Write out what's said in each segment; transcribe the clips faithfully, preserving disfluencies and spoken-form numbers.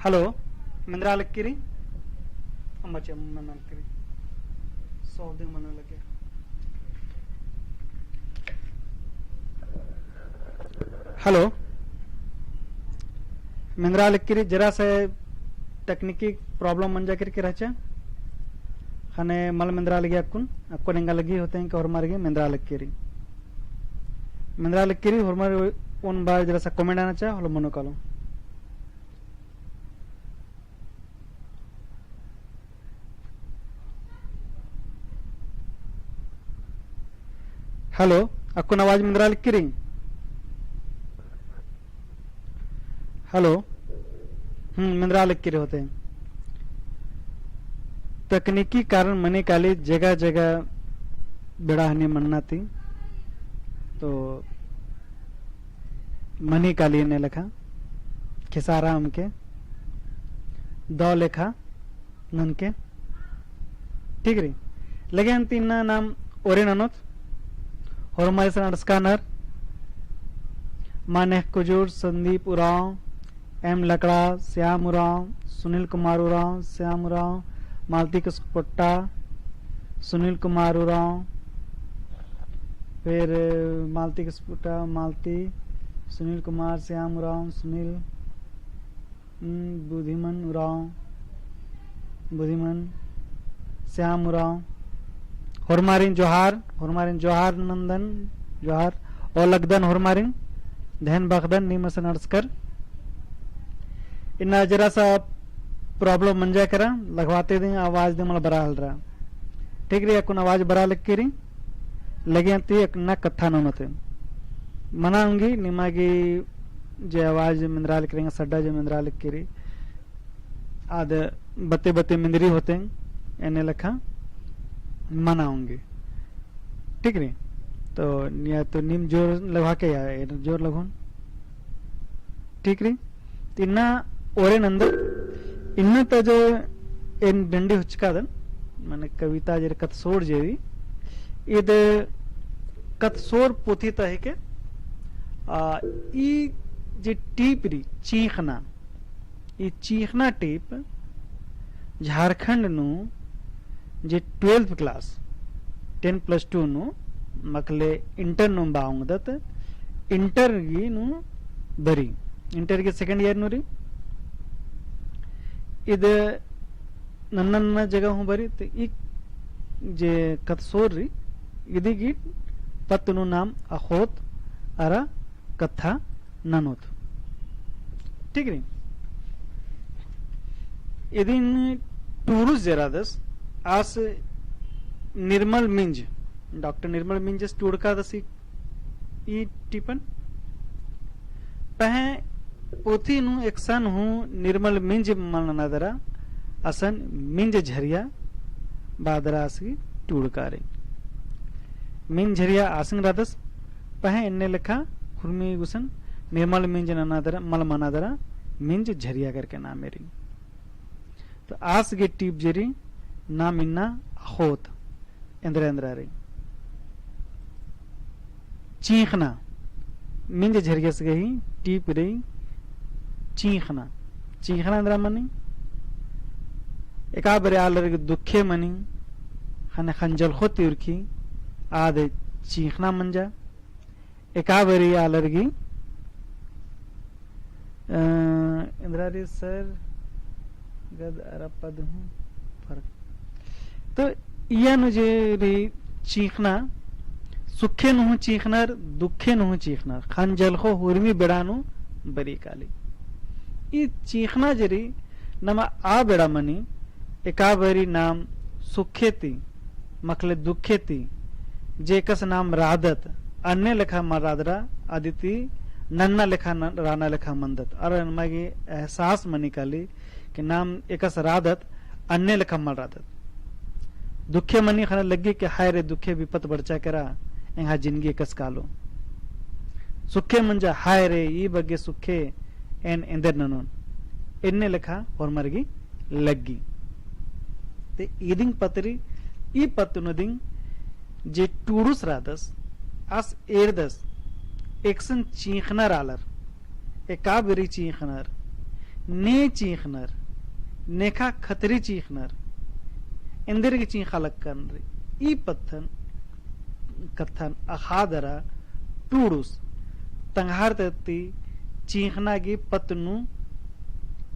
Hello, मेंदरा लक्की रई? अम्मा चे मेंदरा लक्की रई। सौ दे मना लगे। Hello, मेंदरा लक्की रई, जरा से technical problem मंजा केरकी रहचा। ख़ने मल मेंदरा लगी अक्कुन, अक्कुन एंगा लगी होते हैं कि होरमर गे मेंदरा लक्की रई। मेंदरा लक्की रई, होरमर ओन बार जरा सा comment नना चा, होले मनो कालो। Hello, अक्कुन आवाज मेंदरा लक्की रई? Hello, हम्म, मेंदरा लक्की रई होते। तकनीकी कारण मनी काली जगह जगह बेड़ा हनी मन्ना ती। तो मनी काली एन्ने लेखा खेसारा अमके दव लेखा ननके। ठीक रई। लगे अन्ती इन्ना नाम ओरे ननोत। होरमारिस नंजकनर मानेख कुजूर, संदीप उराँव, एम लकड़ा, श्याम उराँव, सुनील कुमार उराँव, श्याम उराँव, मालती किस्पोट्टा, सुनील कुमार उराँव, फिर मालती किस्पोट्टा, मालती, सुनील कुमार, श्याम उराँव, सुनील, हम्म, बुधिमन उराँव, बुधिमन, श्याम उराँव, होरमारिन जोहार, होरमारिन जोहार नंदन, जोहार, और लगदन होरमारिन, धैन बअदन, नीम असन अंड़सकर। इन्ना जरा सा problem मंजा केरा, लगवाते दिम, आवाज दिम मला बरआ हेलरा। ठीक रई, अक्कुन आवाज बरआ लक्की रई, लगे अन्ती इन्ना कत्था ननोत। मना ओंगी, निमा गे जे आवाज मेंदरा लक्की रई, सड्डा जे मेंदरा लक्की रई, आद बते बते मेंदरी होते, एन्ने लेखा मना ओंगी। ठीक रई? तो निया तो नीम जोर लगवा के या, एन जोर लगोन। ठीक रई? तो इन्ना ओरे नंदत, इन्ना ता जो एन डंडी हुचकादन, माने कविता जे रई कत्थसोर जे रई, इद कत्थसोर पोथी ता हिके, आ, ई जे टीप रई, चींख़ना, ई चींख़ना टीप झारखंड नू जे twelfth class, ten plus two नू, मखले inter नू बआ ओंगदत, inter गी नू बरई, inter गी second year नू रई। इद नन्ना नन्ना जगह हूँ बरई, तो ई जे कत्थसोर रई, इदी गी पत्त नू नाम अख़ोत अरा कत्था ननोत। ठीक रई? इदिन टूड़ुस जे रअदस, आस निर्मल मिंज, डॉक्टर निर्मल मिंजस टूड़कादस ई, ई टीपन। पहें पोथी नू एकसन हूँ निर्मल मिंज मल नना दरा, असन मिंज झरिया बआ दरा आस गी टूड़का रई। मिंज झरिया आसिन रअदस, पहें एन्ने लेखा हुरमी गुसन निर्मल मिंज नना दरा, मल मना दरा, मिंज झरिया करके नामे रई। तो आस गे टीप जे रई, नाम इन्ना अख़ोत, एन्दरा एन्दरा रई। चींख़ना, मिंज झरियस गही टीप रई, चींख़ना। चींख़ना एन्दरा मनी, एका बारी आलर गे दुखे मनी, ख़ने ख़ंजलख़ो ती उरखी, आद चींख़ना मंजा। एका बारी आलर गी, अ, एन्दरा रई सर, गद अरा पद हूँ फरक। तो इया नू जे रई चींख़ना, सुखे नू हूँ चींख़नर, दुखे नू हूँ चींख़नर, ख़ंजलख़ो हुरमी बेड़ा नू बरई काली। ई चींख़ना जे रई, नमा आ बेड़ा मनी, एका बारी नाम सुखे ती, मखले दुखे ती, जे एकस नाम रअदत, अन्ने लेखा मल रअदरा, अदिती नन्ना लेखा न-, रअना लेखा मन्दत। अरा नमा गे एहसास मनी काली कि नाम एकस रअदत, अन्ने लेखा मल रअदत। दुखे मनी ख़ने लग्गी कि हाय रे दुखे बिपत बरचा केरा, एंग्है जिनगी एकस कालो। सुखे मंजा हाय रे, ई बग्गे सुखे, एन एन्देर ननोन। एन्ने लेखा होरमर गी लग्गी। ते इदिंग पत्त रई, ई पत्त नू दिंग जे टूड़ुस रअदस, आस एरदस, एकसन चींख़नर आलर, एका बारी चींख़नर, ने चींख़नर, नेखा खतरी चींख़नर, एन्देरगे चींख़ा लक्कन रई। ई पत्थन, कत्थन अख़आ दरा टूड़ुस तंग्हर ती चींख़ना गे पत्त नू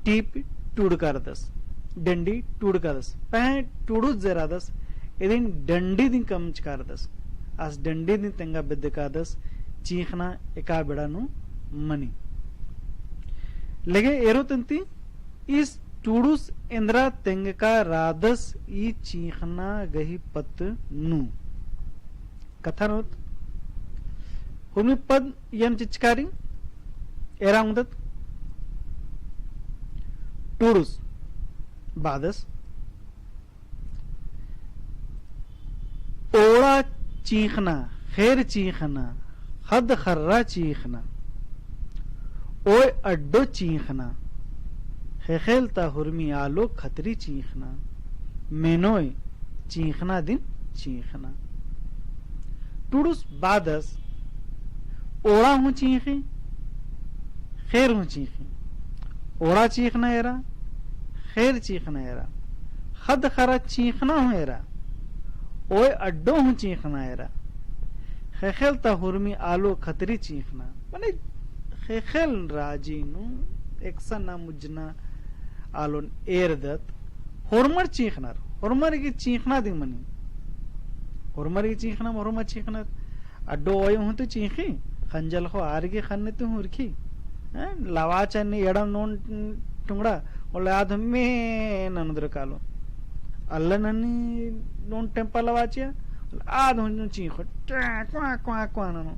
टीप टूड़कादस, डंडी टूड़कादस। पहें टूड़ुस जे रअदस, इदिन डंडी दिम कमचकादस। आस डंडी दिम तेंगा बेद्दकादस, चींख़ना एका बेड़ा नू मनी। लेगे एरोत अन्ती ईस टूड़ुस एन्दरा तेंगकादस ई चींख़ना गही पत्त नू। कत्थन होत। हुरमी पद्द एन चिचकारी, एरा ओंगदत। टूड़ुस बादस। ओड़ा चींख़ना, ख़ेर चींख़ना, ख़द्द ख़र्रा चींख़ना, ओय अड्डो चींख़ना, ख़ेख़ेल ता हुरमी आलो खतरी चींख़ना, मेनोय चींख़ना दिम चींख़ना। टूड़ुस बादस ओड़ा हूँ चींख़ी, ख़ेर हूँ चींख़ी। ओड़ा चींख़ना एरा, ख़ेर चींख़ना एरा, ख़द्द ख़र्रा चींख़ना हूँ एरा, ओय अड्डो हूँ चींख़ना एरा, ख़ेख़ेल ता हुरमी आलो खतरी चींख़ना। मने ख़ेख़ेल राजी नू एकसन ना मुज्जना आलोन एरदत, होरमर चींख़नर, होरमर गे चींख़ना दिम मनी। होरमर गे चींख़ना, होरमर चींख़नर। अड्डो ओय हूँ तो चींख़ी, ख़ंजल ख़ो आर गे ख़न्न ती हूँ उरखी। हैं? लवाचा नी एड़म नोन टुंगड़ा, ओले आद हूँ में ननदर कालो। अल्ला ननी नोन टेम्पा लवाचिया, ओले आद हूँ चींख़ो, ट्या, क्वां, क्वां, क्वां ननो।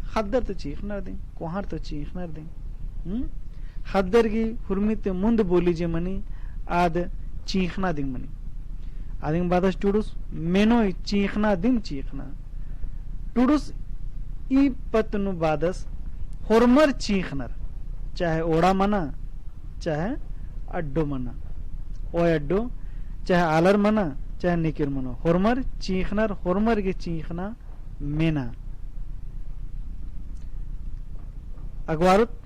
ख़द्दर तो चींख़नर दिम, कोहर तो चींख़नर दिम। हम्म? ख़द्दर गे हुरमी ती मुन्द बोली जे मनी, आद चींख़ना दिम मनी। आदिम बादस टूड़ुस, मेनोय चींख़ना दिम चींख़ना। टूड़ुस ई पत्त नू बादस, होरमर चींख़नर, चाहे ओड़ा मना, चाहे अड्डो मना, ओय अड्डो, चाहे आलर मना, चाहे नेकिर मनो, होरमर चींख़नर, होरमर गे चींख़ना मेना। अगवारोत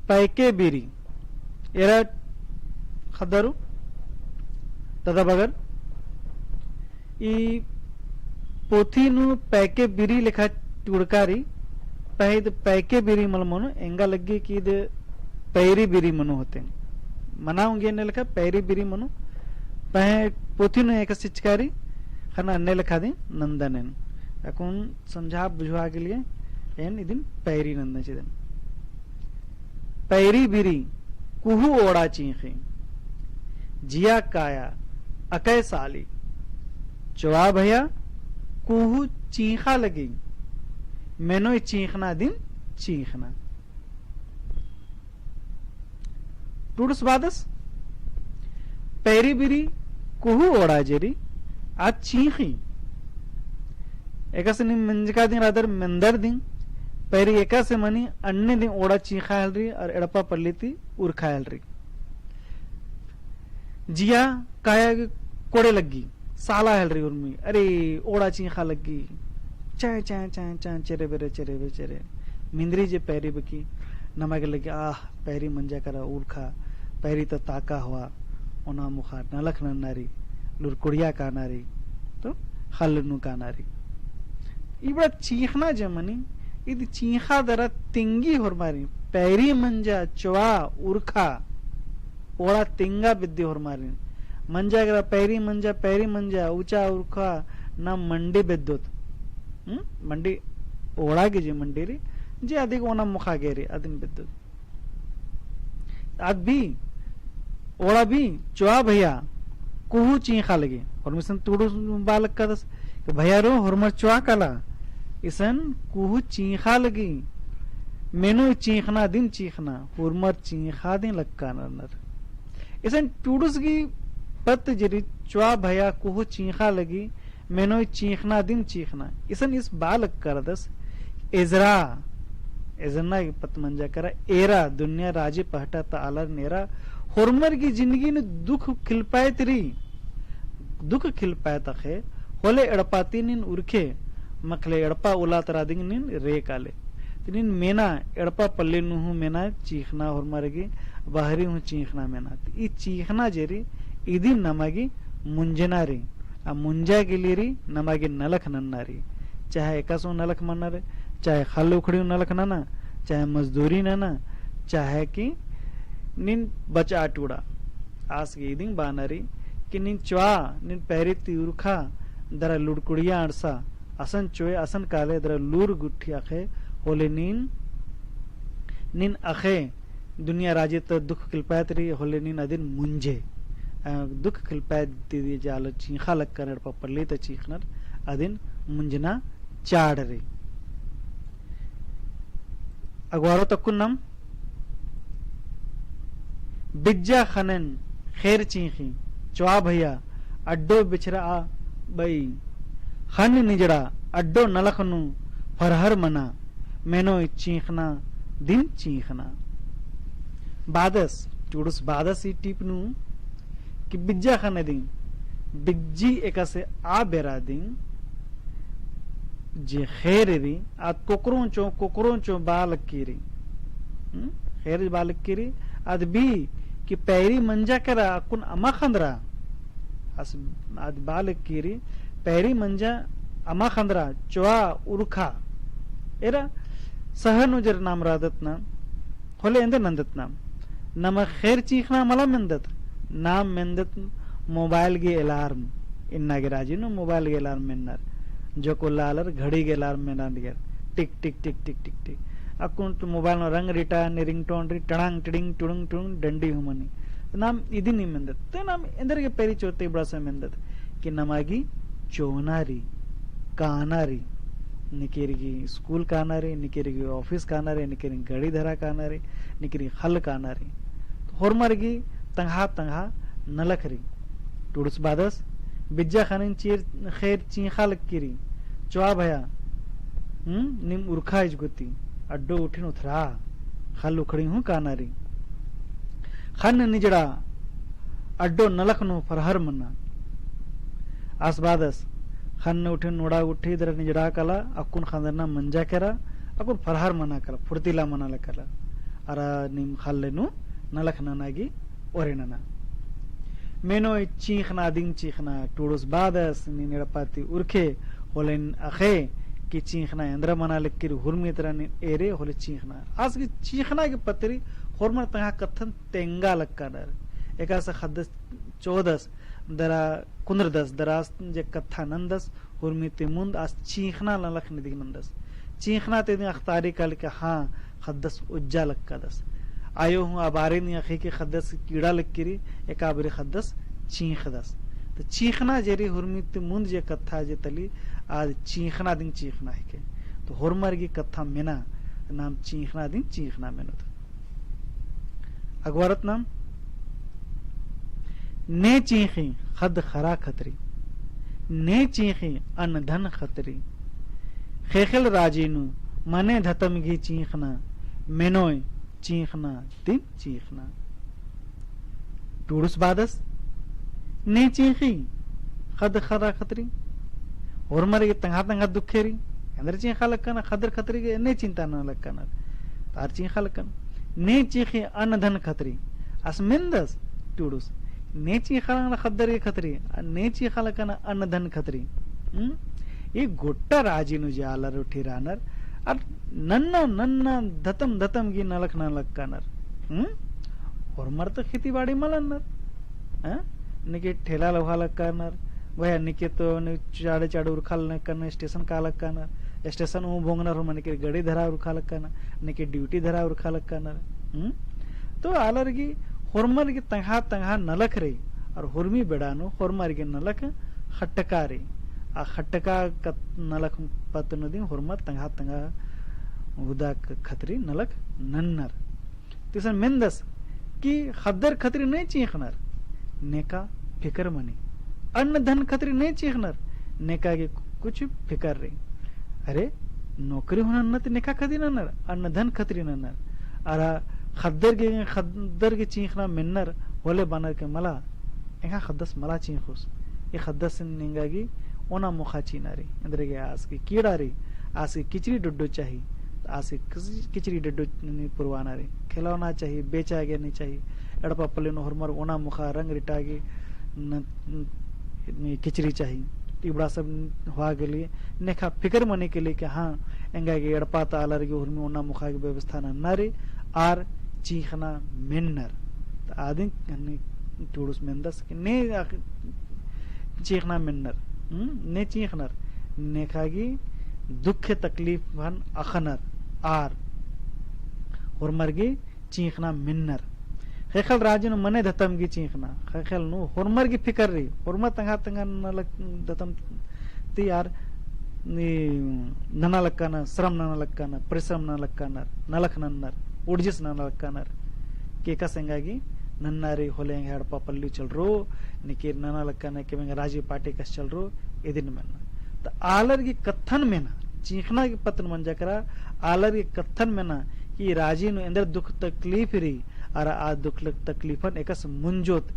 पैके बीरी, एरा ख़द्दरू, दादा बगर, ई पोथी नू पैके बीरी लेखा टूड़कारी, पहें इद पैके बीरी मल मनो, एंगा लग्गी कि इद पैरी बीरी मनो होते। मना ओंगी एन्ने लेखा पैरी बीरी मनो, पहें पोथी नू एका चिचकारी, ख़ने अन्ने लेखा दिम नन्दन एन। अक्कुन समझा बुझवा के लिए एन इदिन पैरी नन्दन चिदन। पैरी बीरी कुहू ओड़ा चींख़ी, जिया काया अकय साली। चोआ भया कुहू चींख़ा लगी, मेनोय चींख़ना दिम चींख़ना। टूड़ुस बादस, पैरी बीरी कुहू ओड़ा जेरी, आद चींख़ी। एकासे नीम मंजका दिम रअदर मेन्दर दिम, पैरी एकासे मनी अन्ने दिम ओड़ा चींख़ा हेलरी और एड़पा पल्ली ती उरखा हेलरी। जिया काया गे कोड़े लग्गी, साला हेलरी उर्मी, अरे, ओड़ा चींख़ा लग्गी, चैं, चैं, चैं, चैं, चेरे बेरे, चेरे बेरे, चेरे। मेन्दरी जे पैरी बकी, नमा गे लग्गी, आह, पैरी मंजा केरा उरखा, पैरी ता ताका होआ, ओना मुखा नलख नन्ना रई, लुरकुड़िया काना रई, तो ख़ल्ल नू काना रई। इबड़ा चींख़ना जे मनी, इद चींख़ा दरा तिंगी होरमारिन, पैरी मंजा, चोआ, उरखा, ओड़ा तिंगा बेद्दी होरमारिन। मंजा केरा पैरी मंजा, पैरी मंजा, उचा उरखा ना मंडी बेद्दोत। हम्म? मंडी ओड़ा गे जे मंडी रई, जे अदिक ओना मुखा गे रई, अदिन बेद्दोत। आद बी, ओड़ा बी, चोआ भया, कुहू चींख़ा लगी। होरमर इसन टूड़ुस बआ लक्कादस, कि भया रो, होरमर चोआ काला, इसन कुहू चींख़ा लगी, मेनोय चींख़ना दिम चींख़ना, होरमर चींख़ा दिम लक्कानर। इसन टूड़ुस गही पत्त जेरी चोआ भया कुहू चींख़ा लगी, मेनोय चींख़ना दिम चींख़ना। इसन ईस बआ लक्कादस, एजरा, एजरना गही पत्त मंजा केरा, एरा, दुनिया राजी पहटा ता आलर नेरा, होरमर गही जिंदगी नू दुख खिलपायत रई, दुख खिलपायत अख़े, होले एड़पा ती नीन उरखे, मखले एड़पा उल्ला तरा दिम नीन रे काले। तो नीन मेना, एड़पा पल्ली नू हूँ मेना चींख़ना होरमर गे, बहरी हूँ चींख़ना मेना। तो ई चींख़ना जे रई, इदिन नमा गे मुंजना रई। आ मुंजा गे लिए रई, नमा गे नलख नन्ना रई। चाहे एकासे हूँ नलख मन्ना रई, चाहे ख़ल्ल उखड़ी हूँ नलख नना, चाहे मजदूरी नना, चाहे कि नीन बचा टूड़ा। आस गे इदिंग बाना रई कि नीन चोआ, नीन पैरी ती उरखा, दरा लुड़कुड़िया अंड़सा, असन चोए, असन काले दरा लूर गुट्ठी अख़े, होले नीन, नीन अख़े दुनिया राजी ता दुख किलपायत रई, होले नीन अदिन मुंजे। अ, दुख किलपायत ती जे आलर चींख़ा लक्कनर, एड़पा पल्ली ता चींख़नर, अदिन मुंजना चाड़ रई। अगवारो तक्कुन नम बिज्जा ख़नेन ख़ेर चींख़ी, चोआ भैया, अड्डो बिछरआ बई, ख़न्न निजड़ा, अड्डो नलख नू फरहर मना, मेनोय चींख़ना दिम चींख़ना। बादस, टुड़ुस बादस ई टीप नू कि बिज्जा ख़ने दिम, बिज्जी एकासे आ बेरा दिम, जे ख़ेर रई, आद कोकरों चो, कोकरों चो बआ लक्की रई। हम्म? ख़ेर बआ लक्की रई, आद बी कि पैरी मंजा केरा अक्कुन अमा ख़न्दरा। आस, आद बआ लक्की रई, पैरी मंजा अमा ख़न्दरा, चोआ उरखा। एरा सहर नू जे रई नाम रअदत ना, होले एन्देर नन्दत नाम। नमा ख़ेर चींख़ना मला मेन्दत, नाम मेन्दत mobile गे alarm। इन्ना गे राजी नू mobile गे alarm मेन्नर। जोक उल्ला आलर घड़ी गे alarm मेना दियर। टिक, टिक, टिक, टिक, टिक, टिक। अक्कुन तो mobile नू रंग रिटा, ने ringtone री, टड़ांग, टिड़िंग, टुड़ुंग, टुड़ुंग, डंडी हूँ मनी। तो नाम इदिन ही मेन्दत। तो नाम एन्देर गे पैरी चोते बड़ा से मेन्दत। कि नमा गे चोना रई, काना रई। निकिर गे school काना रई, निकिर गे office काना रई, निकिर गे गड़ी धरा काना रई, निकिर गे ख़ल्ल काना रई। तो होरमर गे तंगआ तंगआ नलख रई। टुड़ुस बादस, बिज्जा ख़नेन चीर, ख़ेर चींख़ा लक्की रई। चोआ भैया, हम्म, नीम उरखा इजगुती, अड्डो उठिन उथरा, ख़ल्ल उखड़ी हूँ काना रई। ख़न्न निजड़ा, अड्डो नलख नू फरहर मना। आस बादस, ख़न्न उठिन नोड़ा गुट्ठी दरा निजड़ा काला, अक्कुन ख़न्दरना मंजा केरा, अक्कुन फरहर मना काला, फुर्तीला मना लक्काला। अरा नीम ख़ल्ल नू नलख नना गे ओरे नना। मेनोय चींख़ना दिम चींख़ना, टुड़ुस बादस, नीन एड़पा ती उरखे, होले नीन अख़े, कि चींख़ना एन्दरा मना लक्की रई, हुरमी तरा नीन एरे, होले चींख़ना। आस गे चींख़ना गे पत्त रई, होरमर तंगआ कत्थन तेंगा लक्कानर। एकासे ख़द्दस चोदस, दरा कुन्दरदस, दरा जे कत्था नन्दस, हुरमी ती मुन्द आस चींख़ना नलख निदिग नन्दस। चींख़ना ती दिम अख़तारी काली का हाँ, ख़द्दस उज्जा लक्कादस। आयो हूँ अबारी नी अख़ी कि ख़द्दस कीड़ा लक्की रई, एका बारी ख़द्दस चींख़दस। तो चींख़ना जे रई हुरमी ती मुन्द जे कत्था जे तली, आद चींख़ना दिम चींख़ना हिके। तो होरमर गे कत्था मेना, नाम चींख़ना दिम चींख़ना मेनोत। अगवारत नाम, ने चींख़ी ख़द्द ख़र्रा खतरी, ने चींख़ी अन्न धन खतरी। ख़ेख़ेल राजी नू मने धतम गे चींख़ना, मेनोय चींख़ना दिम चींख़ना। टुड़ुस बादस, ने चींख़ी ख़द्द ख़र्रा खतरी। होरमर गे तंगआ तंगआ दुखे रई। एन्दर चींख़ा लक्कना, ख़द्दर खतरी गे ने चिंता नना लक्कनर। तार चींख़ा लक्कना। ने चींख़ी अन्न धन खतरी। आस मेन्दस टुड़ुस। ने चींख़ा लक्कना ख़द्दर गे खतरी, आ ने चींख़ा लक्कना अन्न धन खतरी। हम्म? ई गोट्टा राजी नू जे आलर उठी रअनर, अर नन्ना, नन्ना धतम, धतम गे नलख नना लक्कनर। हम्म? होरमर तो खेती बाड़ी मल नन्नर। हाँ? निके ठेला लोहा लक्कनर। भैया निके तो ने चाड़े चाड़े उरखा लक्कनर, स्टेशन का लक्कनर। स्टेशन ऊ बोंगनर होरमर निके गड़ी धरा उरखा लक्कनर, निके duty धरा उरखा लक्कनर। हम्म? तो आलर गे होरमर गे तंगआ तंगआ नलख रई, अर होरमी बेड़ा नू होरमर गे नलख ख़ट्टका रई। आ ख़ट्टका कत-, नलख पत्त नू दिम होरमर तंगआ तंगआ हुदा क-, खतरी नलख नन्नर। तिसन मेन्दस कि ख़द्दर खतरी ने चींख़नर, नेका फिकर मनी। अन्न धन खतरी ने चींख़नर, नेका गे कुछ फिकर रई। अरे, नौकरी हूँ नन्नर ती नेका खतरी नन्नर, अन्न धन खतरी नन्नर। अरा ख़द्दर गे, ख़द्दर गे चींख़ना मेन्नर होले बअनर के मला, एंगा ख़द्दस मला चींख़ोस। ई ख़द्दस निंगा गे ओना मोख़ा चिअना रई। एन्देरगे आस गे कीड़ा रई, आस गे किचरी डोड्डो चाही। आसी किच-, किचरी डड्डो नी पुरवाना रे। खेलौना चाही, बेचा गे नी चाही। एड़पा पल्ली नू होरमर ओना मुखा रंग रिटा गे न, न, नी किचरी चाही। इबड़ा सब हुआ के लिए नेखा फिकर मनी के लिए कि हाँ, एंगा गे एड़पा ता आलर गे हुरमी ओना मुखा गे व्यवस्था नन्ना रे, आर चींख़ना मेन्नर। त आदिन हन्नी टुड़ुस मेन्दस कि ने आख-, चींख़ना मेन्नर, हम्म? ने चींख़नर, नेखा गे दुख तकलीफन अख़नर, आर होरमर गे चींख़ना मेन्नर। ख़ेख़ेल राजी नू मने धतम गे चींख़ना, ख़ेख़ेल नू होरमर गे फिकर रई, होरमर तंग्है तंग्है नलख धतम ती आर नी नना लक्कानर, श्रम नना लक्कानर, परिश्रम नना लक्कानर, नलख नन्नर, उड़जिस नना लक्कानर। कि एकासे एंगा गे नन्ना रई होले एंग्है एड़पा पल्ली चलरो, निकिर नना लक्कानर कि एंग्है राजी पार्टी कस चलरो, इदिन मेन्ना। त आलर गे कत्थन मेना, चींख़ना गे पत्त नू मंजा केरा, आलर गे कत्थन मेना कि राजी नू एन्देर दुख तकलीफ रई, अरा आ दुख तकलीफन एकासे मुंजोत,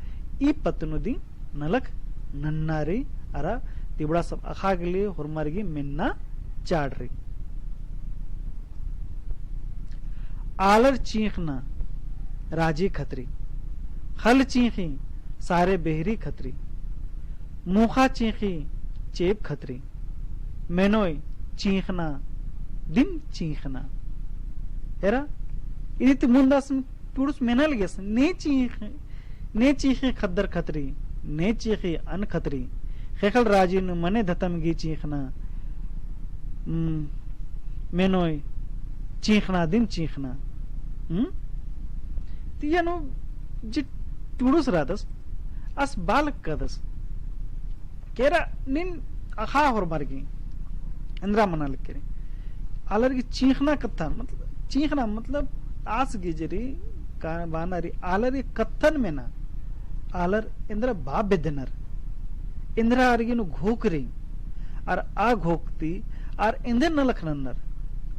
ई पत्त नू दिम नलख नन्ना रई, अरा तिबड़ा सब अख़ा के लिए होरमर गे मेन्ना चाड़ रई। आलर चींख़ना राजी खतरी, ख़ल्ल चींख़ी सारे बेहरी खतरी, मूख़ा चींख़ी चेप खतरी, मेनोय चींख़ना दिम चींख़ना। एरा, इदी ती मुन्दास टुड़ुस मेना लगियस, ने चींख़, ने चींख़ी ख़द्दर खतरी, ने चींख़ी अन खतरी। ख़ेख़ेल राजी नू मने धतम गे चींख़ना, हम्म, मेनोय चींख़ना दिम चींख़ना। हम्म? तिया नू जे टुड़ुस रअदस, आस बआ लक्कदस। केरा नीन अख़ा होरमर गे एन्दरा मना लक्की रई। आलर गे चींख़ना कत्थन, मतलब, चींख़ना मतलब आस गे जे रई, का बअना रई, आलर गे कत्थन मेना, आलर एन्दरा बआ बेद्दनर, एन्दरा आर गे नू घोख रई, अरा आ घोख ती आर एन्देर नलख नन्नर,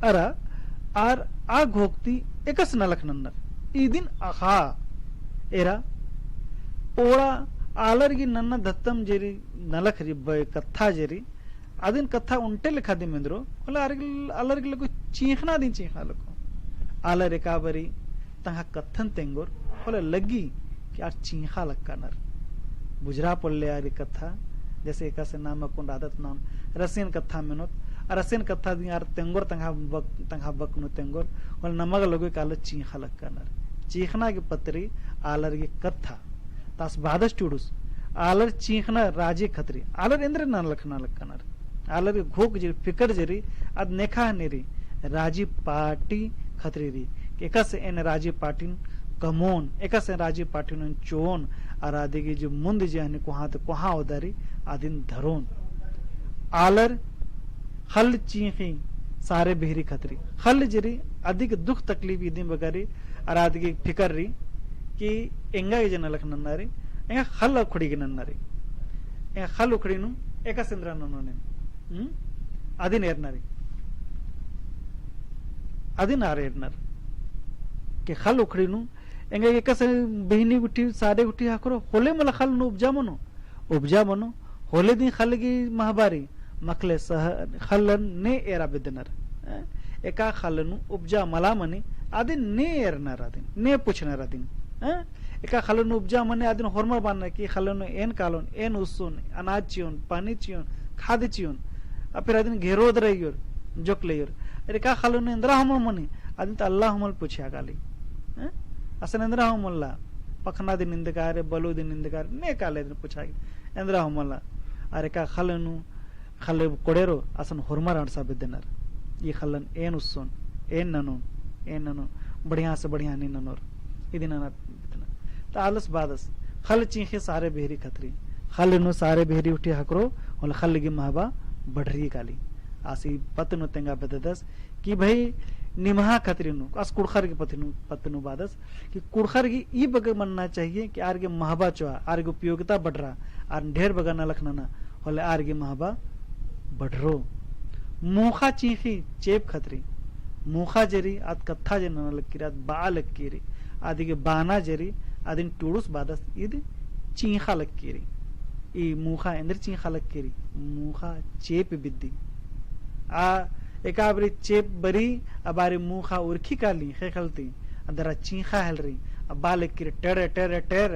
अरा आर आ घोख ती एकासे नलख नन्नर, इदिन अख़ा। एरा, ओड़ा आलर गे नन्ना धतम जे रई, नलख रई, ब-, कत्था जे रई, अदिन कत्था ओन्टे लेखा दिम एन्दरो, होले आर गे, आलर गे लग्गो चींख़ना दिम चींख़ना लग्गो। आलर एका बारी तंग्है कत्थन तेंगोर, होले लग्गी कि आर चींख़ा लक्कानर। बुझरा पोल्ले आर ई कत्था, जैसे एकासे नाम अक्कुन रअदत नाम, रसियन कत्था मेनोत, आ रसियन कत्था दिम आर तेंगोर तंग्है बक-, तंग्है बक नू तेंगोर, होले नमा गे लग्गो कि आलर चींख़ा लक्कानर। चींख़ना गे पत्त रई, आलर गे कत्था। त आस बअदस टुड़ुस, आलर चींख़ना राजी खतरी, आलर एन्दरा नलख नना लक्कानर। आलर गे घोख जे रई, फिकर जे रई, आद नेखा हनी रई, राजी पार्टी खतरी रई। एकासे एन राजी पार्टिन कमोन, एकासे एन राजी पार्टिन चोन, अरा अदी गे जे मुन्द जे हनी कोहाँ ती कोहाँ ओदा रई, अदिन धरोन। आलर ख़ल्ल चींख़ी सारे बेहरी खतरी। ख़ल्ल जे रई, अदी गे दुख तकलीफ इदिम बग्गे रई, अरा अदी गे फिकर रई कि एंगा गे जे नलख नन्ना रई, एंगा ख़ल्ल उखड़ी गे नन्ना रई। एंगा ख़ल्ल उखड़ी नू एकासे एन्दरा ननोन एन। हम्म? अदिन एरना रई। अदिन आर एरनर। कि ख़ल्ल उखड़ी नू एंगा गे एकासे बेहनी गुट्ठी, सारे गुट्ठी ख़क्खरो, होले मला ख़ल्ल नू उपजा मनो। उपजा मनो, होले दिम ख़ल्ल गे महबा रई, मखले सह-, ख़ल्लन ने एरा बेद्दनर। हैं? एका ख़ल्ल नू उपजा मला मनी, अदिन ने एरनर अदिन, ने पुछनर अदिन। हैं? एका ख़ल्ल नू उपजा मनी, अदिन होरमर बअनर कि ख़ल्ल नू एन कालोन, एन उस्सोन, अनाज चिओन, पानी चिओन, खाद चिओन। आ फिर अदिन घेरोद रइयोर, जोकलेयोर। अरे एका ख़ल्ल नू एन्दरा हूँ मल मनी, अदिन त अल्ला हूँ मल पुछिया काली। हैं? असन एन्दरा हूँ मल्ला, पखना दिम निंदका रे, बलु दिम निंदका रे, ने काले अदिन पुछा गे। एन्दरा हूँ मल्ला। अरे एका ख़ल्ल नू, ख़ल्ल कोड़ेरो, असन होरमर अंड़सा बेद्दनर। ई ख़ल्लन एन उस्सोन, एन ननोन, एन ननोन, बढ़िया से बढ़िया नीन ननोर। इदिन नना बेद्दनर। त आलस बअदस, ख़ल्ल चींख़ी सारे बेहरी खतरी। ख़ल्ल नू सारे बेहरी गुट्ठी ख़क्खरो, होले ख़ल्ल गे महबा बढ़री काली। आस ई पत्त नू तेंगा बेद्ददस, कि भई निम्है खतरी नू, आस कुँड़ुख़र गे पत्त नू, पत्त नू बअदस, कि कुँड़ुख़र गे ई बग्गे मन्ना चाहिए कि आर गे महबा चोआ, आर गे उपयोगिता बढ़रा, आर ढेर बग्गे नलख नना, होले आर गे महबा बढ़रो। मूख़ा चींख़ी चेप खतरी, मूख़ा जे रई, आद कत्था जे नना लक्की रई, आद बआ लक्की रई, अदी गे बअना जे रई, अदिन टुड़ुस बअदस ईद चींख़ा लक्की रई। ई मूख़ा एन्देर चींख़ा लक्की रई, मूख़ा चेप बिद्दी। आ एका बारी चेंप बरी, आ बारी मुखा उरखी काली, ख़ेख़ेल ती, अदरा चींख़ा हेलरी, आ बआ लगी टेर, टेर, टेर,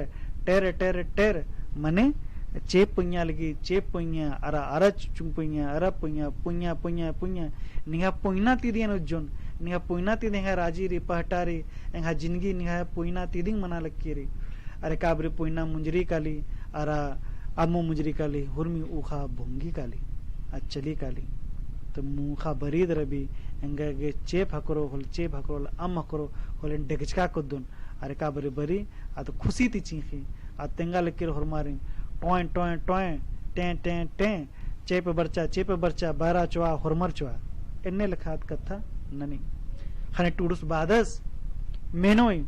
टेर, टेर, टेर, मने चेंप पुइया लगी, चेंप पुइया, अरा, अरा चुचुंग पुइया, अरा पुइया, पुइया, पुइया, पुइया, निंग्है पुइना ती दियन उज्जोन, निंग्है पुइना ती दियन राजी रई, पहटा रई, एंग्है जिनगी निंग्है पुइना ती दिम मना लगी रई। अरे एका बारी पुइना मुंजरी काली, अरा अम्मु मुंजरी काली, हुरमी उखा भुंगी काली, आ चली काली। तो मुखा बरी दरा भी, एंगा गे चेंप हकरो होले, चेंप हकरो होले, अम्म हकरो होले, डेगचका कुद्दुन। अरे एका बारी बरी, आ तो खुशी ती चींख़ी, आ तेंगा लगी रई होरमारिन, टोंय, टोंय, टोंय, टें, टें, टें, चेंप बरचा, चेंप बरचा, बहरा चोआ, होरमर चोआ। एन्ने लेखा आद कत्था ननी। ख़ने टुड़ुस बादस, मेनोय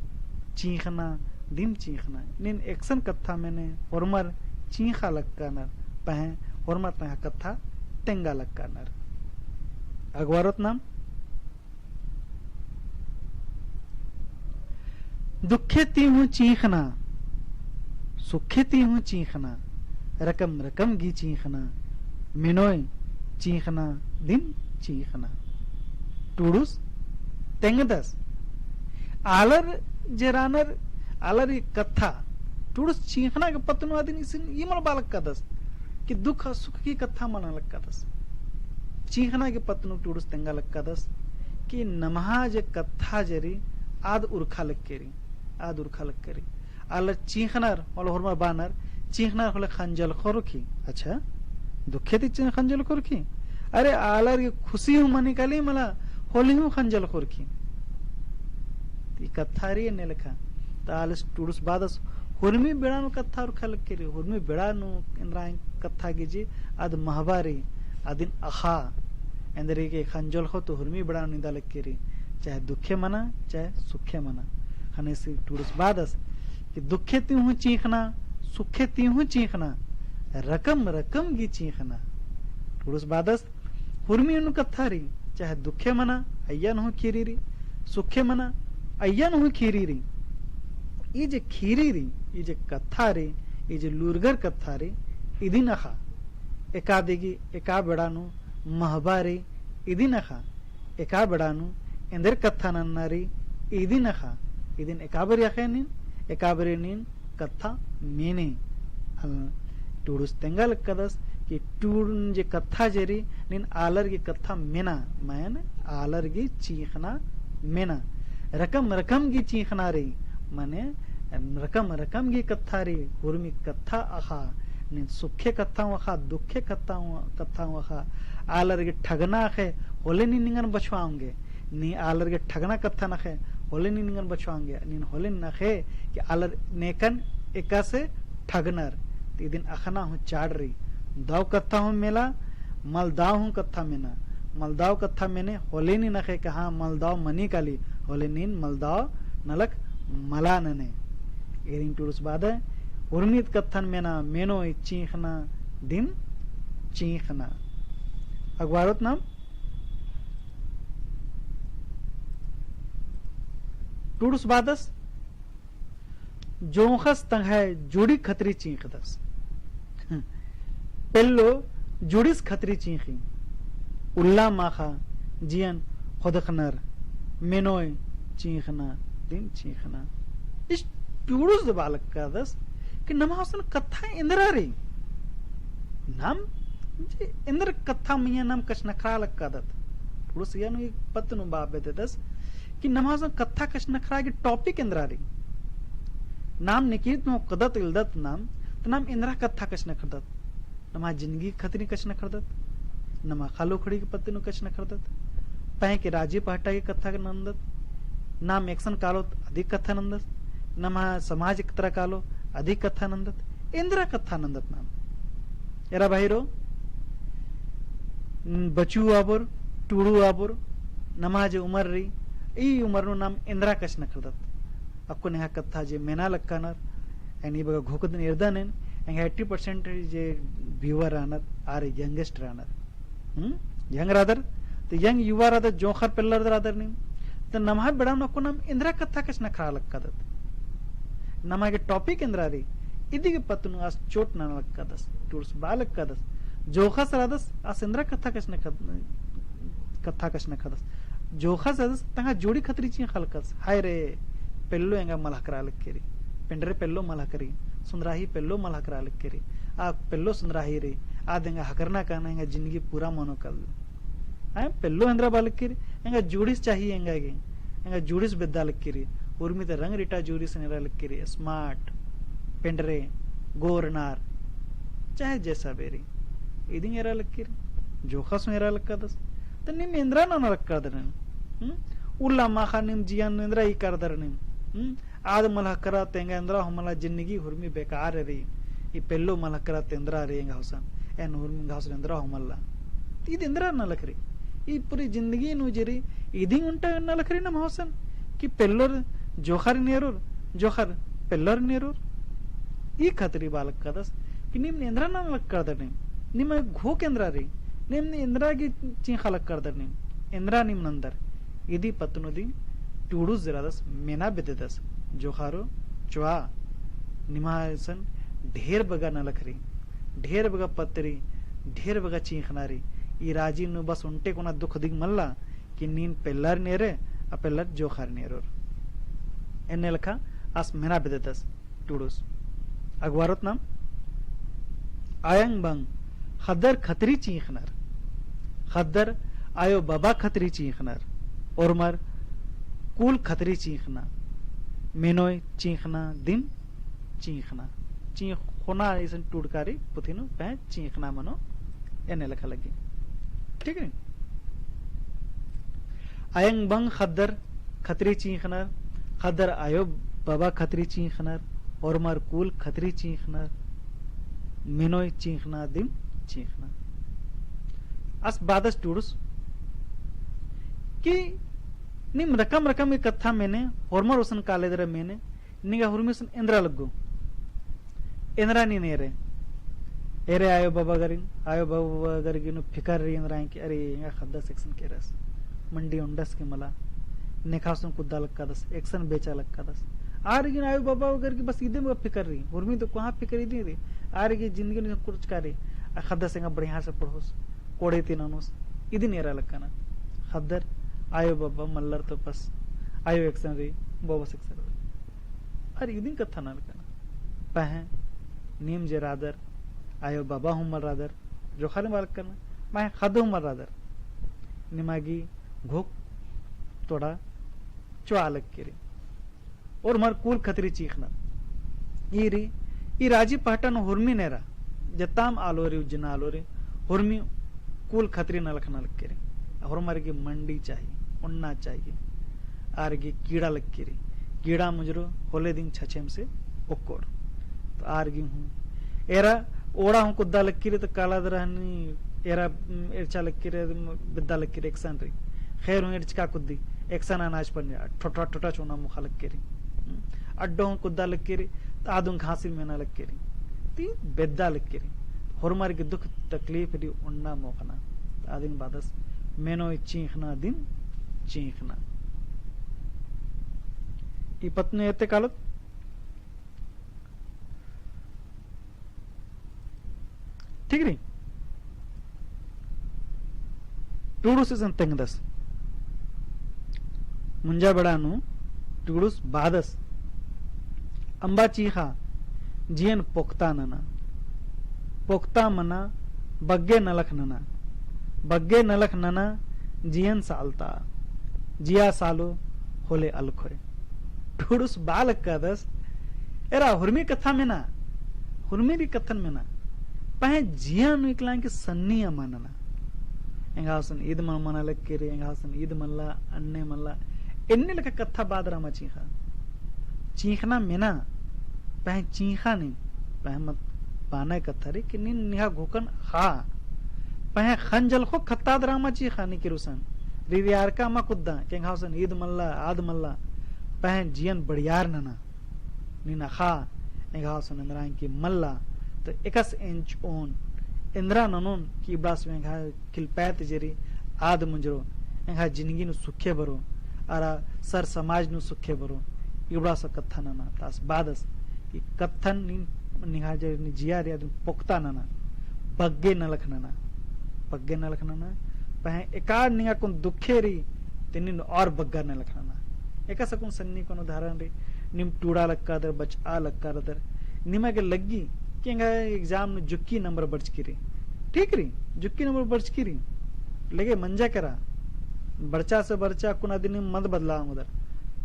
चींख़ना, दिम चींख़ना। नीन एकसन कत्था मेने, होरमर चींख़ा लक्कानर, पहें होरमर तंग्है कत्था तेंगा लक्कानर। अगवारोत नाम दुखे ती हूँ चींख़ना, सुखे ती हूँ चींख़ना, रकम रकम गही चींख़ना, मेनोय चींख़ना, दिम चींख़ना। टुड़ुस तेंगदस। आलर जे रअनर, आलर ई कत्था, टुड़ुस चींख़ना के पत्त नू अदिन इसिन ई मल बआ लक्कादस कि दुख सुख गही कत्था मना लक्कादस। चींख़ना के पत्त नू टुड़ुस तेंगा लक्कादस कि नम्है जे कत्था जे रई, आद उरखा लक्की रई, आद उरखा लक्की रई। आलर चींख़नर, होले होरमर बअनर, चींख़नर होले खंजल ख़ोरखी। अच्छा, दुखे ती चींख़ खंजल ख़ोरखी? अरे, आलर गे खुशी हूँ मनी काली मला, होले हूँ खंजल ख़ोरखी। ई कत्था रई एन्ने लेखा। तो आलस टुड़ुस बादस, हुरमी बेड़ा नू कत्था उरखा लक्की रई, हुरमी बेड़ा नू एन्दरा कत्था गे जे, आद महबा रई, अदिन अख़ा, एन्दरा गे खंजल ख़ो तो हुरमी बेड़ा नू निंदा लक्की रई, चाहे दुखे मना, चाहे सुखे मना। ख़ने ईस टुड़ुस बादस कि दुखे ती हूँ चींख़ना, सुखे ती हूँ चींख़ना, रकम रकम गही चींख़ना। टुड़ुस बादस हुरमी नू कत्था रई, चाहे दुखे मना, अइय्या नू हूँ ख़ीरी रई, सुखे मना, अइय्या नू हूँ ख़ीरी रई। ई जे ख़ीरी रई, ई जे कत्था रई, ई जे लूरगर कत्था रई, इदिन अख़ा। एका दिगी, एका बेड़ा नू महबा रई, इदिन अख़ा। एका बेड़ा नू एन्देर कत्था नन्ना रई, इदिन अख़ा। इदिन एका बारी अख़े नीन, एका बारी नीन कत्था मेने। अल-, टुड़ुस तेंगा लक्कादस कि टुड़ुन जे कत्था जे रई, नीन आलर गही कत्था मेना, मने आलर गही चींख़ना मेना। रकम रकम गही चींख़ना रई, मने रकम रकम गही कत्था रई, हुरमी कत्था अख़ा, नीन सुखे कत्था हूँ अख़ा, दुखे कत्था हूँ, कत्था हूँ अख़ा। आलर गे ठगना अख़े, होले नीन निंगन बछाबआ ओंगे। नीन आलर गे ठगना कत्थन अख़े, होले नीन निंगन बछाबआ ओंगे। नीन होले नीन अख़े कि आलर नेकन एकासे ठगनर। तो इदिन अख़ना हूँ चाड़ रई। दव कत्था हूँ मेला, मलदव हूँ कत्था मेना। मलदव कत्था मेने होले नीन अख़े कि हाँ, मलदव मनी काली, होले नीन मलदव नलख मला नने। एरिन टुड़ुस बादे, हुरमित कत्थन मेना, मेनोय चींख़ना, दिम चींख़ना। अगवारोत नाम टुड़ुस बादस, जोंख़स तंग्है जोड़ी खतरी चींख़दस। पेल्लो जोड़िस खतरी चींख़ी। उल्ला माख़ा जियन ख़ोदख़नर, मेनोय चींख़ना, दिम चींख़ना। इस टुड़ुस दबा लक्कादस कि नमा हुसन कत्था एन्दरा रई। नाम जे एन्दर कत्था मइय्याँ नाम कछनखरआ लक्कादत। टुड़ुस इय्या नू ई पत्त नू बआ बेद्ददस कि नमा हुसन कत्था कछनखरआ गे topic एन्दरा रई। नाम निकिरित नू कदत इलदत नाम, तो नाम एन्दरा कत्था कछनखरदत। नमा जिनगी खतरी कछनखरदत, नमा ख़ल्ल ख़ड़ी के पत्त नू कछनखरदत, पहें के राजी पहटा के कत्था नन्दत, नाम एकसन कालोत अदी कत्था नन्दत, नमा समाज एकतरा कालो अदी कत्था नन्दत, एन्दरा कत्था नन्दत नाम। एरा भाईरो, बचू आबोर, टूड़ू आबोर, नमा जे उमर रई, ई उमर नू नाम एन्दरा कछनखरदत। अक्कुन एंग्है कत्था जे मेना लक्कानर, एन ई बग्गे घोखदिन एरदन एन, एंग्है eighty percent जे viewer रअनर, आर youngest रअनर। हम्म? Young रअदर, तो young युवा रअदर, जोंख़र पेल्लर रअदर नीम। तो नम्है बेड़ा नू अक्कुन नाम एन्दरा कत्था कछनखरआ लक्कादत। नमा गे topic एन्दरा रई, इदी गे पत्त नू आस चोट नना लक्कादस, टुड़ुस बआ लक्कादस। जोंख़स रअदस, आस एन्दरा कत्था कछनखरदस, कत्था कछनखदस। जोखस एदस तंग्है जोड़ी खतरी चींख़ा लगदस। हाय रे, पेल्लो एंगा मलख़करा लक्की रई। पेंडरे पेल्लो मलख़करी, सुन्दराही पेल्लो मलख़करा लक्की रई। आ पेल्लो सुन्दराही रई, आद एंगा ख़क्खरना काना एंगा जिंदगी पूरा मनो कालदो। आय पेल्लो एन्दरा बआ लक्की रई, एंगा जोड़िस चाही एंगा गे, एंगा जोड़िस बेद्दा लक्की रई। उर्मी ता रंग रिटा जोड़िस एरा लक्की रई, smart, पेंडरे, गोरनार, चाहे जैसा भी रई। इदिंग एरा लक्की रई, जोखस हूँ एरा लक्कादस। तो नीम एन्दरा नना लक्कादर नीम? हम्म? उल्ला माख़ा नीम जिया नू एन्दरा ई करदर नीम? हम्म? आद मलख़करा ता एंगा एन्दरा हूँ मला जिंदगी हुर्मी बेकार रई। ई पेल्लो मलख़करा ता एन्दरा रई एंगा हुसन। एन हुर्मी एंगा हुसन एन्दरा हूँ मला। ती इद एन्दरा नलख रई। ई पूरी जिंदगी नू जे रई, इदिंग उन्टा नलख रई नम हुसन। कि पेल्लोर जोखर नेरुर, जोखर पेल्लर नेरुर। ई खतरी बआ लक्कादस कि नीम एन्दरा नना लक्कादर नीम, नीम घोख एन्दरा रई, नीम एन्दरा गे चींख़ा लक्कादर नीम, एन्दरा नीम नन्दर। इदी पत्त नू दिम टुड़ुस एरादस, मेना बेद्ददस, जोखारो चोआ, निम्है इसन ढेर बग्गे नलख रई, ढेर बग्गे पत्त रई, ढेर बग्गे चींख़ना रई। ई राजी नू बस ओन्टे कोना दुख दिम मल्ला, कि नीन पेल्लर नेरे, आ पेल्लर जोखर नेरोर। एन्ने लेखा आस मेना बेद्ददस टुड़ुस। अगवारोत नाम, अयंग बंग ख़द्दर खतरी चींख़नर, ख़द्दर आयो बबा खतरी चींख़नर, ओर्मर कुल खतरी चींख़ना, मेनोय चींख़ना दिम चींख़ना। चींख़ोना इसन टुड़का रई पुथी नू, पहें चींख़ना मनो एन्ने लेखा लग्गी। ठीक है? अयंग बंग ख़द्दर खतरी चींख़नर, ख़द्दर आयो बबा खतरी चींख़नर, ओर्मर कुल खतरी चींख़नर, मेनोय चींख़ना दिम चींख़ना। आस बादस टुड़ुस कि नीम रकम रकम के कत्था मेने, होरमर ओसन काले दरा मेने, निंगा हुरमी सन एन्दरा लग्गो। एन्दरा नीन एरे। एरे आयो बाबा गरिन, आयो बाबा गरिगिन फिकर रई एन्दरा कि अरे, एंगा ख़द्दस एकसन केरस। मंडी ओंडस कि मला। नेखा सन कुद्दा लक्कादस, एकसन बेचा लक्कादस। आर गिन आयो बाबा गरिगिन बस इदिम फिकर रई। हुरमी तो कोहाँ फिकर इदिम रई। आर गे जिंदगी नू कुछ करे। आ ख़द्दस एंगा बढ़िया से पढ़ोस। कोड़े ती ननोस। इदिन एरा लक्कना। ख़द्दर आयो बाबा मल्लर तो बस। आयो एकसन रई, बाबस एकसन रई। अरे इदिन कत्था नलकना। पहें नीम जे रअदर, आयो बाबा हूँ मल रअदर, जोखारिन बआ लक्कना, पहें ख़द्द हूँ मल रअदर। निमा गे घोख तोड़ा चोआ लक्की रई। ओर्मर कुल खतरी चींख़ना। ई रई, ई राजी पहटा नू हुरमी नेरा, जत्ताम आलो रई, उज्जना आलो रई, हुरमी कुल खतरी नलख नलख केरे। होरमर गे मंडी चाही, ओन्ना चाही। आर गे कीड़ा लक्की रई। कीड़ा मुंजरो होले दिन छछेम से ओक्कोर। तो आर गे हूँ। एरा ओड़ा हूँ कुद्दा लक्की रई तो काला दरा हनी एरा, उम, एरचा लक्की रई, उम, बेद्दा लक्की रई एकसन रई। खैर हूँ एरचका कुद्दी, एकसन अनाज पर ठोटा ठोटा चोना मोख़ा लक्की रई। उम, अड्डो हूँ कुद्दा लक्की रई, तो आद हूँ घासी मेना लक्की रई। ती बेद्दा लक्की रई। होरमर गे दुख तकलीफ रई ओन्ना मोख़ना। तो आदिन बादस मेनोय चींख़ना दिम चींख़ना। ई पत्त नू एते कालोत। ठीक रई? टुड़ुस इसन तेंगदस। मुंजा बेड़ा नू टुड़ुस बादस। अम्बा चींख़ा, जियन पोक्ता नना। पोक्ता मना, बग्गे नलख नना। बग्गे नलख नना, जियन सालता। जिया सालो, होले अलखोय। टुड़ुस बआ लक्कादस, एरा हुरमी कत्था मेना, हुरमी रई कत्थन मेना। पहें जिया नू इकलांग की सन्नी अमा नना। एंगा हुसन ईद मल मना लक्की रई, एंगा हुसन ईद मल्ला, अन्ने मल्ला। एन्ने लेखा कत्था बआ दरा अमा चींख़ा। चींख़ना मेना, पहें चींख़ा नीन, पहें मत पाना कत्था रई कि नीन निंग्है घोखन ख़ा। पहें ख़ंजल खो खत्ता दरा अमा चींख़ा निकिर हुसन। रिरियारका अमा कुद्दा, कि एंगा हुसन ईद मल्ला, आद मल्ला। पहें जियन बढ़ियार नना। नीन अख़ा, एंगा हुसन एन्दरा एंकी मल्ला, तो एकस एंच ओन, एन्दरा ननोन कि इबड़ा से एंगा किलपैत जे रई, आद मुंजरो, एंगा जिंदगी नू सुखे बरो, अरा सर समाज नू सुखे बरो, इबड़ा से कत्था नना, तास बादस, कि कत्थन नीन निंग्है जे नी जिया रई, अदिन पोक्ता नना, बग्गे नलख नना, बग्गे नलख नना, पहें एका निंगा कुन दुखे रई, ते नीन और बग्गा नलख नना। एकासे कुन सन्नी कुन उदाहरण रई, नीम टूड़ा लक्कादर, बचआ लक्कादर, निमा गे लग्गी कि एंगा exam नू जुक्की number बरचकी रई। ठीक रई, जुक्की number बरचकी रई। लेगे मंजा केरा, बरचा से बरचा कुन अदिन नीम मल बदलाओंगदर।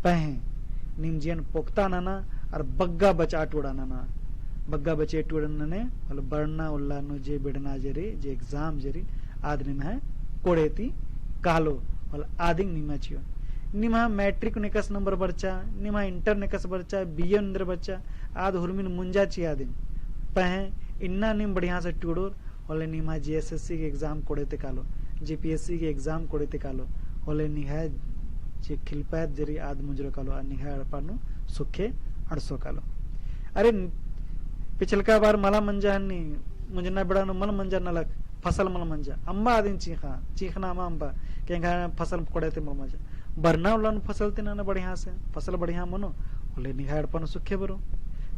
पहें नीम जियन पोक्ता नना, अरा बग्गा बचआ टूड़ा नना। बग्गा बचआ टूड़ा नने, होले बरना उल्ला नू जे बिड़ना जे रई, जे exam जे रई, आद निम्है कोड़े ती कालो, होले आदिन निम्है चिओ। निम्है matric नू एकासे number बरचा, निम्है inter नू एकासे बरचा, B A नू एन्देर बरचा, आद हुरमिन मुंजा चिआ आदिन। पहें इन्ना नीम बढ़िया से टूड़ोर, होले निम्है J S S C के exam कोड़े ती कालो, J P S C के exam कोड़े ती कालो, होले निंग्है जे खिलपैत जे रई आद मुंजरो कालो, अरा निंग्है एड़पा नू सुखे अंड़सो कालो। अरे, पिछलका बार मला मंजा हन्नी, मुंजना बेड़ा नू मल मंजा नलख, फसल मल मंजा, अम्बा आदिन चींख़ा, चींख़ना अमा अम्बा, कि एंग्है फसल कोड़े ती मल मंजा। बरना उल्ला नू फसल ती नना बढ़िया से, फसल बढ़िया मनो, होले निंग्है एड़पा नू सुखे बरो।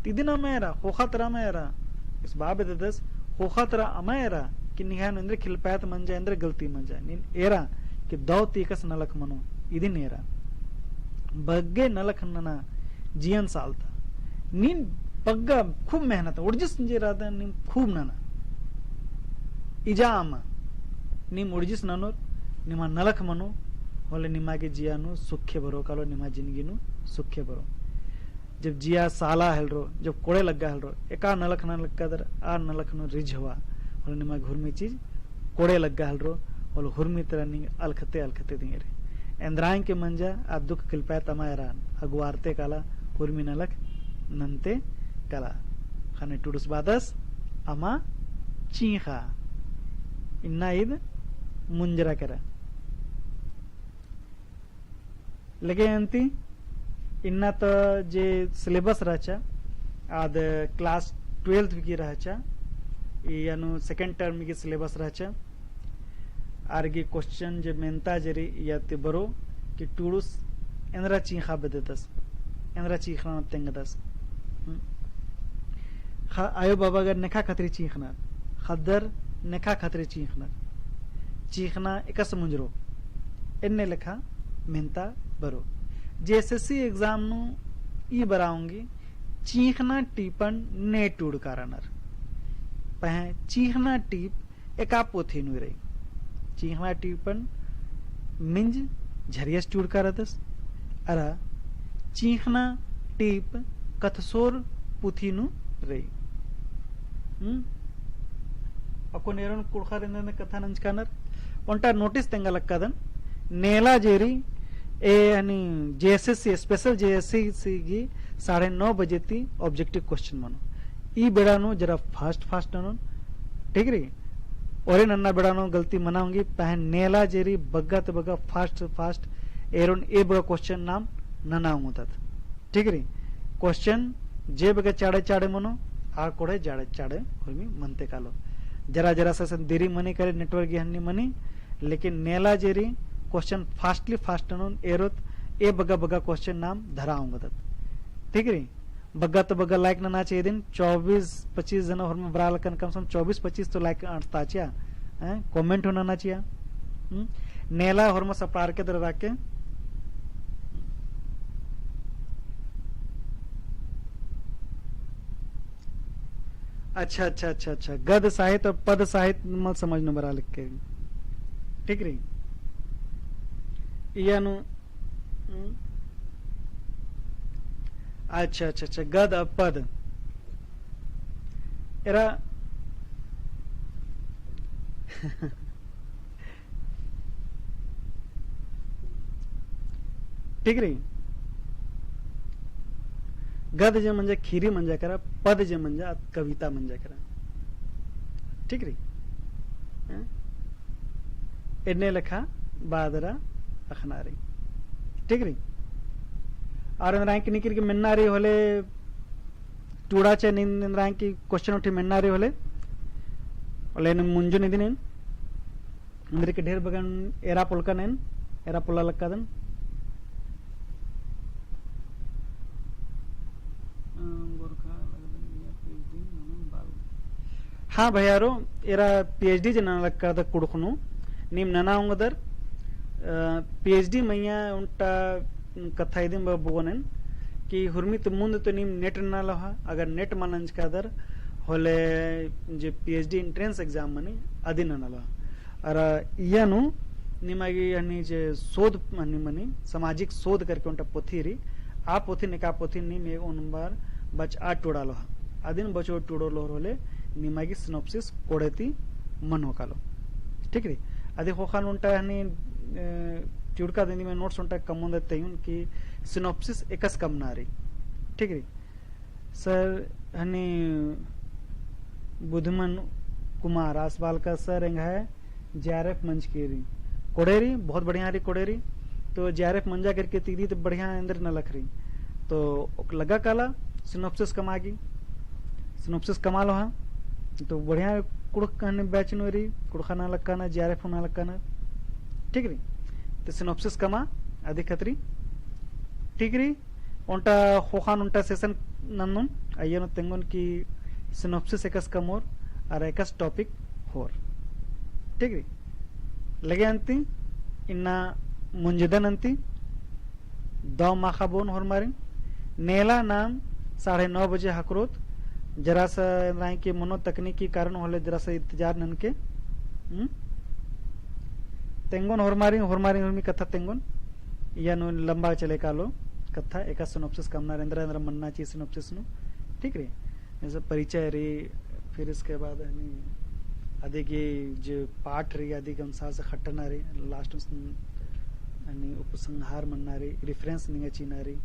ती इदिन अमा एरा, ख़ोख़ा तरा अमा एरा, इस बाबे ददस, ख़ोख़ा तरा अमा एरा, कि निंग्है नू एन्देर खिलपैत मंजा, एन्देर गलती मंजा। नीन एरा, कि दौ ती एकासे नलख मनो, इदिन एरा। बग्गे नलख नना, जियन सालता। नीन बग्गा खूब मेहनत, उड़जिस जे रअदन नीम खूब नना। इजा अमा, नीम उड़जिस ननोर, निम्है नलख मनो, होले निमा गे जिया नू सुखे बरो कालो, निम्है जिनगी नू सुखे बरो। जब जिया साला हेलरो, जब कोड़े लग्गा हेलरो, एका नलख नना लग्गादर, आ नलख नू रिझवा, होले निमा गे हुरमी चीज कोड़े लग्गा हेलरो, होले हुरमी तरा नीन अलखते अलखते दिम एरे। एन्द्रांग के मंजा, आ दुख खिलपैत अमा एरा, अगुवारते काला, हुरमी नलख नन्ते काला। ख़ने टूड़ुस बादस, अमा चींख़ा। इन्ना ईद मुंजरा केरा। लेगे अन्ती इन्ना तो जे syllabus रहचा, आद class twelfth की रहचा, ई अनु second term की syllabus रहचा। आर गे question जे मेन्ता जे रई इया ती बरो कि टूड़ुस एन्दरा चींख़ा बेद्ददस, एन्दरा चींख़ना तेंगदस। हम्म। ख़ा-, आयो बाबा गर नेखा खतरी चींख़नर, ख़द्दर नेखा खतरी चींख़नर, चींख़ना एकासे मुंजरो, एन्ने लेखा मेन्ता बरो। JSSC exam नू ई बरआ ओंगी, चींख़ना टीपन ने टूड़का रअनर। पहें चींख़ना टीप एका पोथी नू रई। चींख़ना टीपन मिंज झरियस टूड़का रअदस, अरा चींख़ना टीप कत्थसोर पुथी नू रई। हम्म? अक्कुन एरोन कुँड़ुख़र एन्देर एन्देर कत्था नंजकानर, ओन्टा notice तेंगा लक्कादन, नेला जे रई, ए हनी JSSC, special JSSC गी साढ़े नौ बजे ती objective question मनो। ई बेड़ा नू जरा fast fast ननोन, ठीक रई? ओरे नन्ना बेड़ा नू गलती मना ओंगी, पहें नेला जे रई बग्गा ती बग्गा fast fast एरोन ए बग्गा question नाम नना ओंगदत। ठीक रई? Question जे बग्गे चाड़े चाड़े मनो, आ कोड़े चाड़े चाड़े उर्मी मनते कालो। जरा जरा सा सन देरी मनी करे, network गे हन्नी मनी, लेकिन नेला जे रई question fastly fast ननोन एरोत, ए बग्गा बग्गा question नाम धरा ओंगदत। ठीक रई? बग्गा तो बग्गा like नना चाहिए दिन, चौबीस पच्चीस जना होरमा बरआ लक्कन, कम से कम चौबीस पच्चीस तो like अंड़ता चिआ, हैं? Comment हो नना चिआ। हम्म? नेला होरमा सपार के दर राके। अच्छा, अच्छा, अच्छा, अच्छा। गद साहित और पद साहित मल समझ नू बरआ लक्के। ठीक रई? इया नू, हम्म। अच्छा, अच्छा, अच्छा। गद और पद। एरा ठीक रई। गद जे मंजा ख़ीरी मंजा केरा, पद जे मंजा कविता मंजा केरा। ठीक रई। हैं? एन्ने लेखा बअदर अख़ना रई। ठीक रई। और एन्दरा की निकिर की मेन्ना रई होले टूड़ा चे नीन एन्दरा की question उठी मेन्ना रई होले। होले एन मुंजुन इदिन एन। एन्देर की ढेर बग्गन एरा पोल्लकन एन, एरा पोल्ला लक्कादन। अम, गोरखा लगदन या PhD ननोन बाल। हाँ भैया रो, एरा PhD जे नना लक्कादन कुँड़ुख़ नू। नीम नना ओंगदर, अ, PhD मइय्याँ ओन्टा कत्था इदिम बआ बओन एन कि हुरमी ती मुन्द तो नीम NET नना लोहा, अगर NET मल नंजकादर होले जे PhD entrance exam मनी अदिन नना लोहा। अरा इय्या नू निमा गे हनी जे शोध हनी मनी, सामाजिक शोध करके ओन्टा पोथी रई, आ पोथी नेका पोथी नीम एगो ओन बार बचआ टूड़ा लोहा। अदिन बचओ टूड़ो लोहर होले निमा गे synopsis कोड़े ती मनो कालो। ठीक रई? अदि ख़ोख़ा नू ओन्टा हनी, अ, चिड़का दिंदी में notes ओन्टा कमओन दे तयुन कि synopsis एकस कमना रई। ठीक रई? सर हनी बुधमन कुमार आस बालका सर एंग्है JRF मंजकी रई। कोड़े रई, बहुत बढ़िया रई कोड़े रई। तो JRF मंजा करके तीदी तो बढ़िया एन्देर नलख रई। तो ओक लग्गा काला synopsis कमआ गे, synopsis कमआ लोहा। तो बढ़िया कुँड़ुख़ हनी batch नू रई, कुँड़ुख़ा नलख काना, JRF हूँ नलख काना। ठीक रई? तो synopsis कमआ अदि खतरी। ठीक रई? ओन्टा ख़ोख़ा नू ओन्टा session ननोन, अइय्या नू तेंगोन कि synopsis एकस कमओर, अरा एकस topic होर। ठीक रई? लगे अन्ती, इन्ना मुंजदन अन्ती, दव माख़ा बओन होरमारिन। नेला नाम साढ़े नौ बजे ख़क्खरोत, जरा सा एन्द्रा है कि मनो तकनीकी कारण होले जरा सा इंतजार ननके। हम्म? तेंगोन होरमारिन, होरमारिन होरमी कत्था तेंगोन। इय्या नू लंबा चले कालो कत्था, एका synopsis कमना रई, एन्द्रा एन्द्रा मन्ना चाहिए synopsis नू। ठीक रई? जैसे परिचय रई, फिर इसके बाद हनी अदि गे जे पाठ रई, अदि गे अनुसार से खट्टना रई, last में हनी उपसंहार मन्ना रई, reference निंगा चिअना रई,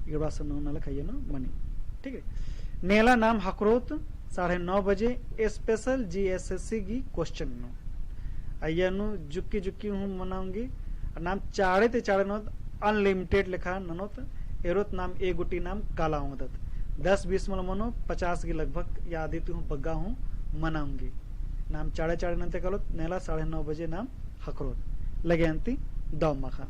इड़वा सब नू नलख अइय्या नू मनी। ठीक रई? नेला नाम ख़क्खरोत साढ़े नौ बजे special GSSC गही question नू। अइय्या नू जुक्की जुक्की हूँ मना ओंगी, नाम चाड़े ती चाड़े ननोत, unlimited लेखा ननोत, एरोत नाम ए गुटी नाम काला ओंगदत। दस बीस मल मनो, पचास गही लगभग या अदि ती हूँ बग्गा हूँ मना ओंगी। नाम चाड़े चाड़े नन्ते कालोत, नेला साढ़े नौ बजे नाम ख़क्खरोत। लगे अन्ती दव माख़ा।